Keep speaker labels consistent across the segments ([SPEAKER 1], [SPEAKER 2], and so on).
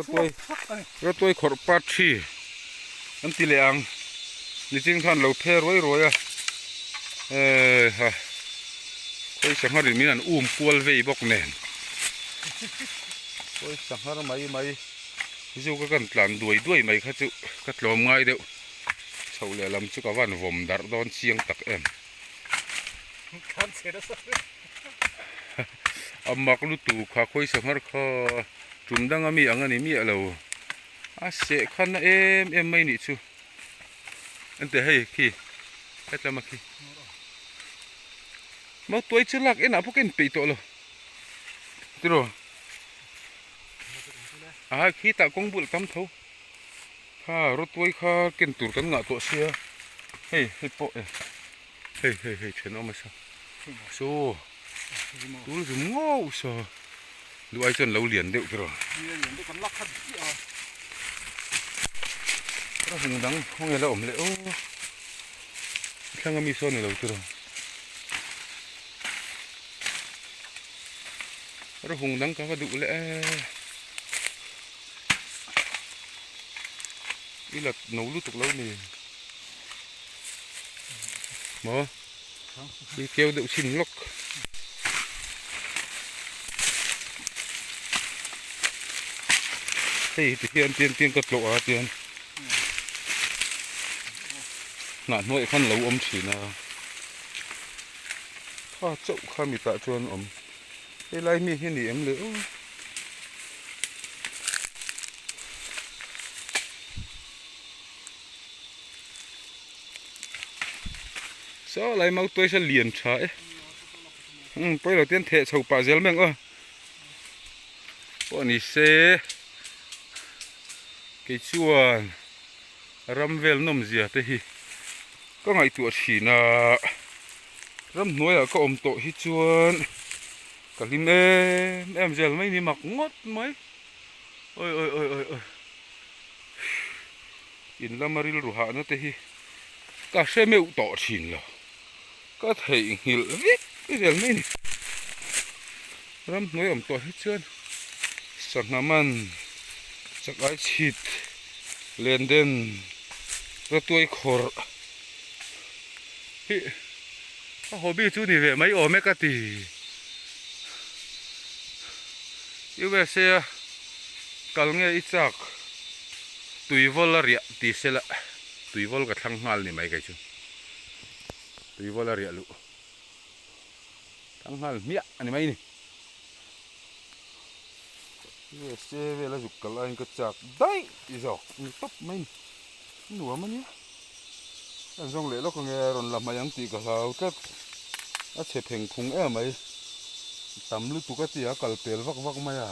[SPEAKER 1] Rawtuai rawtuai khawrh part thi an ti leh ang niching khan lo phe ruai ruai a eh ha khawi sanghar in min an um kual vei bawk nen khawi sanghar mai mai zu ka kan tlan duai duai mai kha chu ka tlawm ngai deuh chhoh leh lam chu ka van vawm darh dawn chiang tak em. A mak lutuk kha khawi sanghar kha tum dang ami ang a ni miah lo a seh khan na em em mai nih chu enteh hei khi hetlama khi mautuai chu lak enah pawh ka inpeih tawh lo tiraw a khitah kawng bul tam tho kha rawtuai kha ken tur kan ngah tawh sia hei hei pawh e. Hei hei hei thenawm a sa saw tul zum ngauh sa duh ai chuan lo lian deuh tiraw a hung dang khawnge la awm leh aw thlang ami sawn ni lo tiraw a hung dang ka va duh leh e i la no lutuk lo ni. Maw i keu deuh chhin lawk. Hei ti hian tian tian ka tlawh a tian hnah hnuaiah khan lo awm thin a kha chauh kha mitah chuan awm helai mi hi ni em le aw. Saw lai mau tuai sa lian tha e umm pawi lo te an theh chho pah zel mai ang aw pawh ni se kei chuan ram vel nawm zia te hi ka ngaihtuah thin a ramhnuaiah ka awm tawh hi chuan ka hlim em em zel mai ni mak ngawt mai awi awi awi awi awi. In lama rilru hahna te hi ka hre meuh tawh thin lo, ka theihnghilh vek zel mai a ni. Ramhnuai awm tawh hi chuan sangha man, chak ai chhit, len den, rawtuai khawrh hi a hobby chu ni ve mai awm e ka ti. USA a kal nge i chak tuivawl a riah ti se la tuivawl ka thlang nghal ni mai kei chu tuivawl a riah luh thlang nghal hmiah a ni mai ni USA vel a zuk kal aiin ka chak daih zawk ni tawp mai ni nuam a nia an zawng leh lawk ange rawn la hmai ang tih ka hlau tlat a chhe pheng phung em mai tam lutuk a tia kal pel vak vak mai a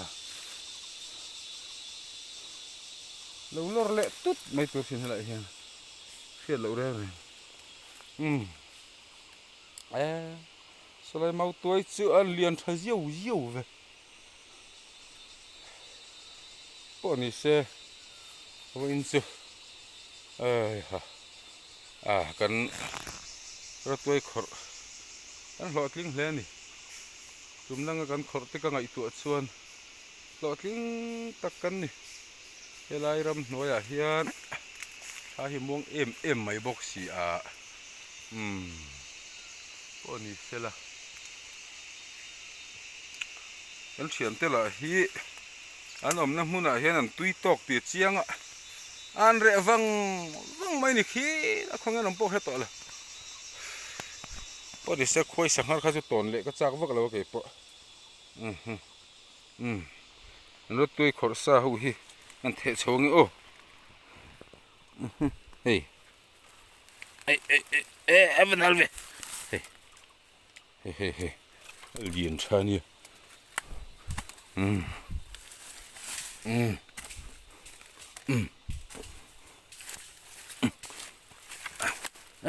[SPEAKER 1] lo lawr leh tut mai tur thin helai hian hriat loh reng reng umm e sawlai mautuai chu a lian tha ziau ziau ve. Pawh ni se vawiin chu eiha a kan rawtuai khawrh kan hlawhtling hle a ni tum danga kan khawrh te ka ngaihtuah chuan hlawhtling tak kan ni helai ramhnuaiah hian thla hi muang em em mai bawk si a umm pawh ni sela. Kan thiante lah hi an awmna hmunah hian an tui tawk tih a chiang a, an reh vang vang mai ni khi a khawnge an awm pawh hre tawh lo. Pawh ni se khuai sanghar kha chu tawn leh ka chak vak lo a kei pawh. Umm umm an rawtui khawrh sa ho hi an theh chho ange aw. Hei ei ei ei e a va nal ve hei. Hei hei hei a lian tha ania umm umm umm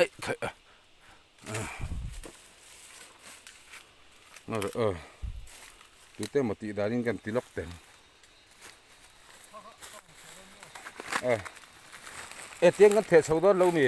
[SPEAKER 1] ei khai a a tute emaw tih danin kan ti lawk teh ang a e tiang kan theh chho dawn lo mi.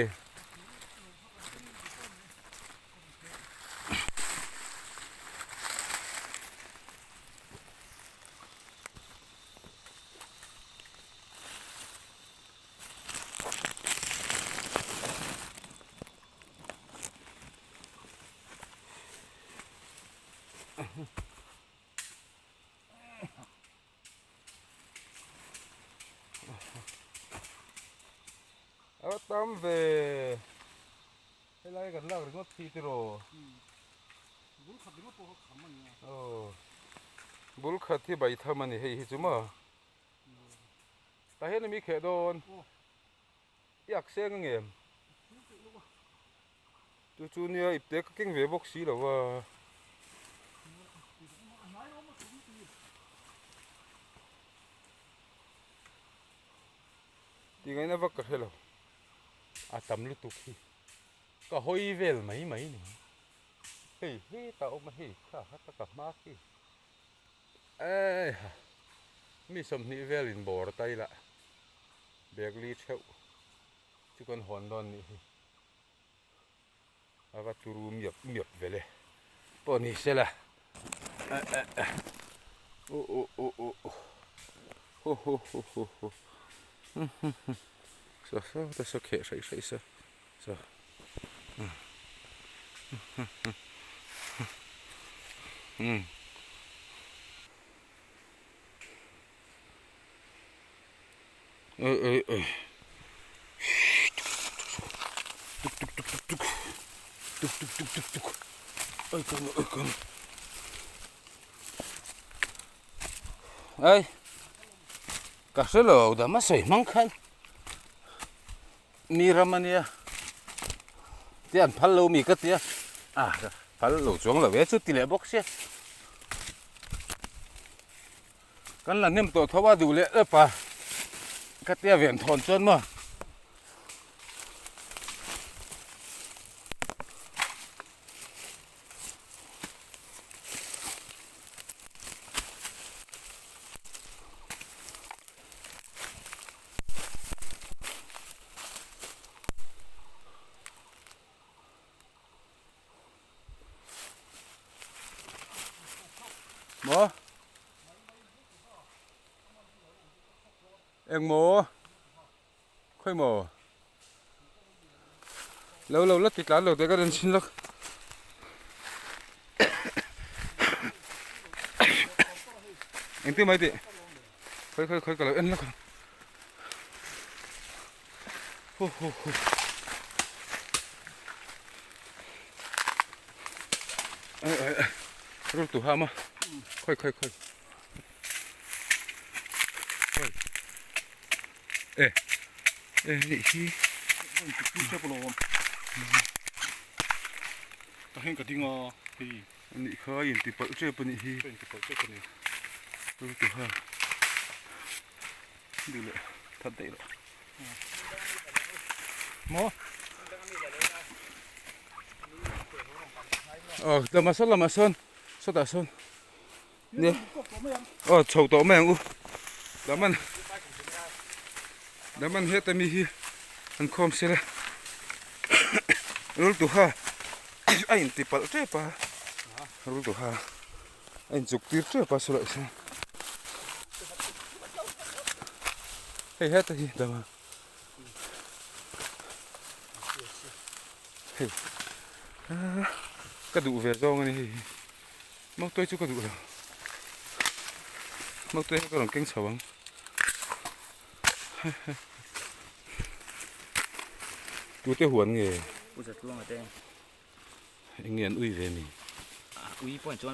[SPEAKER 1] A va tam ve. Helai kan lak ringawt khi tiraw.
[SPEAKER 2] Bul khat ringawt pawh kha kham a nia.
[SPEAKER 1] Aw. Bul khat hi bai tham a ni hei hi chu maw. Tah hian mi kheh dawn. I ak seng ang em? Chu chu nia ipte ka keng ve bawk si lo va. Tingaihna vak ka hre lo. A tam lutuk hi. Ka hawi vel mai mai ni. Hei hetah awm a hei kha kha ta ka hma khi. Eiha mi 20 vel in bawr ta ila bag li theuh chu kan hawn dawn nih hi. A va turu miap miap vel e pawh ni sela uh uh uh uh uh hu hu hu hu hu saw saw te saw kheh hraih hraih saw saw umm Oi oi oi tuk tuk tuk tuk tuk tuk tuk tuk tuk tuk oi kan oi kan ai ka hre lo dam a sawi hmang khan mi ram ania te an phal lo mi ka tia a phal lo chuang lo e chu ti leh bawk sia. Kan la hnem tawh tho a duh leh lep a, ka tia ven thawn chuan maw. Maw? Eng maw? Khawi maw? Lo lo la ti tlan lo teh ka rawn chhin lawk. Engtin mai tih? Khawi khawi khawi ka lo en lawk ang. Hu hu hu. Ai ai ai. Rul tu ha ma. Khoi khoi khoi. Khoi. E. E ni hi.
[SPEAKER 2] Ta hen ka dinga hei.
[SPEAKER 1] Ni kha in ti palh tep ani hi.
[SPEAKER 2] In ti palh tep ani.
[SPEAKER 1] Rul tu ha. Duh leh that daih rawh. Maw? Aw lamah sawn lamah sawn sawtah sawn nia aw chho tawh mai ang u daman daman heta mi hi an khawm sela rul tuha a inti palh tep a rul tuha. A inchuk tir tep a saw lah hian hei heta hi dang a hei ka duh ve zawng a ni hei hi mautuai chu ka duh lo mautuai hi ka rawn keng chho ang tute huan nge eng nge an ui ve mi
[SPEAKER 3] ui pawh chuan.